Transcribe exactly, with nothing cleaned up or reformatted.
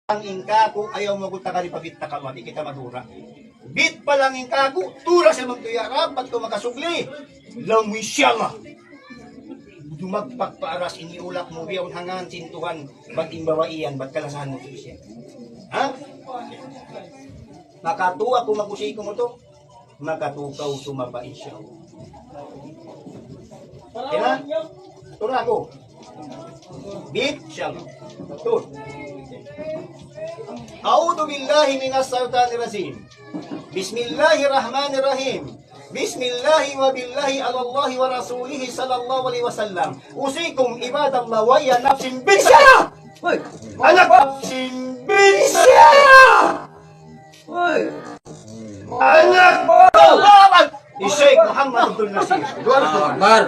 Lang in kāku', ayaw mu aku taga di pabit ta kalu, di' kita madura. Bit pa lang in kāku', tura siya magtuya rap, bat ku makasugli. Laung mu insya Allah. Dumagpak pa aras ini ulak mu biyaun hangan sin Tuhan, bat in babai yan, bat kalasahan mu siya. Ha? Makatu aku magusi ku mu tu. Makatu kaw sumapa insya Allah. Kena? Tura aku. Bit, insya Allah. Tun. أعوذ بالله من الشيطان الرجيم. بسم الله الرحمن الرحيم. بسم الله وبالله على الله ورسوله صلى الله عليه وسلم. أوصيكم عباد الله وإياي نفسي بتقوى الله. Hoy! Anak! Nafsin bitya! Hoy! Anak! Allahu Akbar! Hi Sheikh Muhammad Abdul Nasir. Allahu Akbar!